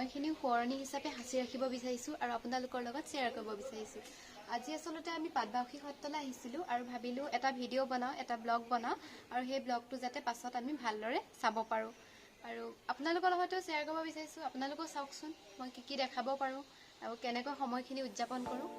সময়খিনিও সোঁৱৰণি হিচাপে সাঁচি ৰাখিব বিচাৰিছোঁ আৰু আপোনালোকৰ লগত শ্বেয়াৰ কৰিব বিচাৰিছোঁ। আজি আচলতে আমি পাটবাউসী সত্ৰলৈ আহিছিলোঁ আৰু ভাবিলোঁ এটা ভিডিঅ' বনাওঁ, এটা ব্লগ বনাওঁ আৰু সেই ব্লগটো যাতে পাছত আমি ভালদৰে চাব পাৰোঁ আৰু আপোনালোকৰ লগতো শ্বেয়াৰ কৰিব বিচাৰিছোঁ। আপোনালোকেও চাওকচোন মই কি কি দেখাব পাৰোঁ আৰু কেনেকৈ সময়খিনি উদযাপন কৰোঁ।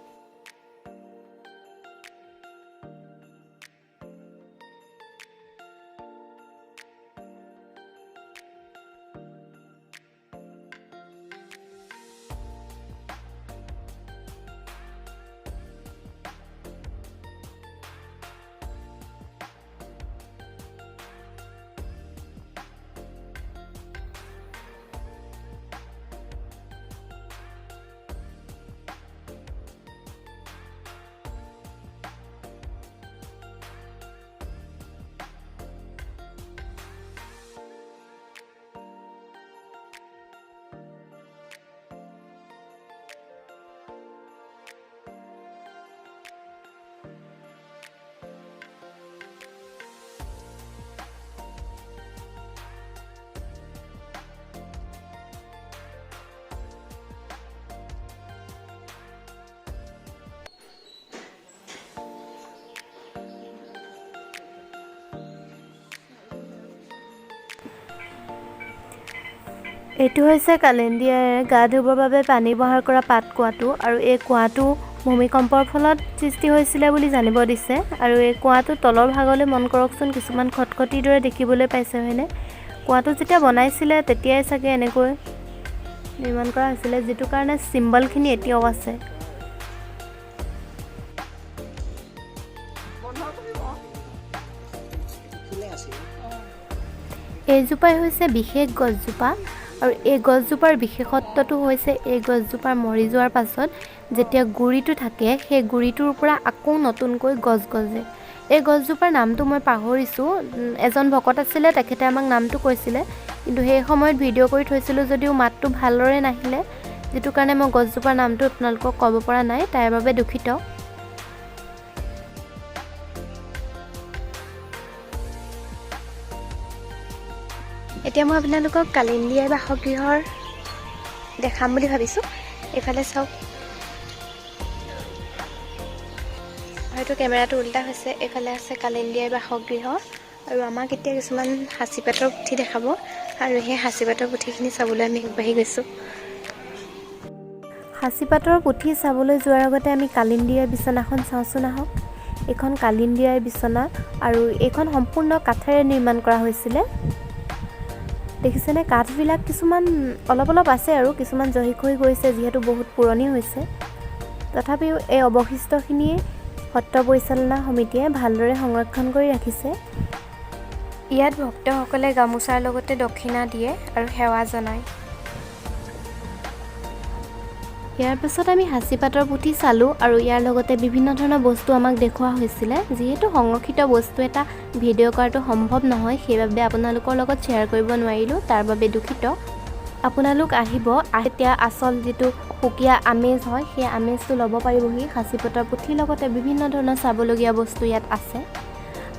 এইটো হৈছে কালিন্দীয়ে গা ধুবৰ বাবে পানী ব্যৱহাৰ কৰা পাত কুঁৱাটো আৰু এই কুঁৱাটো ভূমিকম্পৰ ফলত সৃষ্টি হৈছিলে বুলি জানিব দিছে। আৰু এই কুঁৱাটো তলৰ ভাগলৈ মন কৰকচোন, কিছুমান খটখটিৰ দৰে দেখিবলৈ পাইছে হয়নে? কুঁৱাটো যেতিয়া বনাইছিলে তেতিয়াই চাগে এনেকৈ নিৰ্মাণ কৰা হৈছিলে, যিটো কাৰণে চিম্বলখিনি এতিয়াও আছে। এইজোপাই হৈছে বিশেষ গছজোপা আৰু এই গছজোপাৰ বিশেষত্বটো হৈছে এই গছজোপাৰ মৰি যোৱাৰ পাছত যেতিয়া গুৰিটো থাকে সেই গুৰিটোৰ পৰা আকৌ নতুনকৈ গছ গজে। এই গছজোপাৰ নামটো মই পাহৰিছোঁ, এজন ভকত আছিলে তেখেতে আমাক নামটো কৈছিলে, কিন্তু সেই সময়ত ভিডিঅ' কৰি থৈছিলোঁ যদিও মাতটো ভালদৰে নাহিলে, যিটো কাৰণে মই গছজোপাৰ নামটো আপোনালোকক ক'ব পৰা নাই, তাৰ বাবে দুখিত। এতিয়া মই আপোনালোকক কালিন্দী আই বাসগৃহৰ দেখাম বুলি ভাবিছোঁ। এইফালে চাওক, হয়তো কেমেৰাটো উল্টা হৈছে। এইফালে আছে কালিন্দী আই বাসগৃহ আৰু আমাক এতিয়া কিছুমান সাঁচিপাতৰ পুথি দেখাব আৰু সেই সাঁচিপাতৰ পুথিখিনি চাবলৈ আমি আগবাঢ়ি গৈছোঁ। সাঁচিপাতৰ পুথি চাবলৈ যোৱাৰ আগতে আমি কালিন্দী আই বিচনাখন চাওঁচোন আহক। এইখন কালিন্দী আই বিচনা আৰু এইখন সম্পূৰ্ণ কাঠেৰে নিৰ্মাণ কৰা হৈছিলে। দেখিছেনে কাঠবিলাক কিছুমান অলপ অলপ আছে আৰু কিছুমান জহি খহি গৈছে, যিহেতু বহুত পুৰণি হৈছে। তথাপিও এই অৱশিষ্টখিনিয়ে সত্ৰ পৰিচালনা সমিতিয়ে ভালদৰে সংৰক্ষণ কৰি ৰাখিছে। ইয়াত ভক্তসকলে গামোচাৰ লগতে দক্ষিণা দিয়ে আৰু সেৱা জনায়। ইয়াৰ পাছত আমি সাঁচিপাতৰ পুথি চালোঁ আৰু ইয়াৰ লগতে বিভিন্ন ধৰণৰ বস্তু আমাক দেখুওৱা হৈছিলে। যিহেতু সংৰক্ষিত বস্তু এটা ভিডিঅ' কৰাটো সম্ভৱ নহয়, সেইবাবে আপোনালোকৰ লগত শ্বেয়াৰ কৰিব নোৱাৰিলোঁ, তাৰ বাবে দুখিত। আপোনালোক আহিব, এতিয়া আচল যিটো সুকীয়া আমেজ হয় সেই আমেজটো ল'ব পাৰিবহি। সাঁচিপাতৰ পুথিৰ লগতে বিভিন্ন ধৰণৰ চাবলগীয়া বস্তু ইয়াত আছে।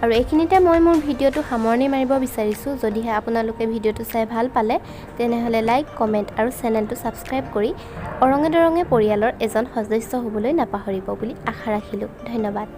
আৰু এইখিনিতে মই মোৰ ভিডিঅ'টো সামৰণি মাৰিব বিচাৰিছোঁ। যদিহে আপোনালোকে ভিডিঅ'টো চাই ভাল পালে তেনেহ'লে লাইক, কমেণ্ট আৰু চেনেলটো ছাবস্ক্ৰাইব কৰি অৰঙে দৰঙে পৰিয়ালৰ এজন সদস্য হ'বলৈ নাপাহৰিব বুলি আশা ৰাখিলোঁ। ধন্যবাদ।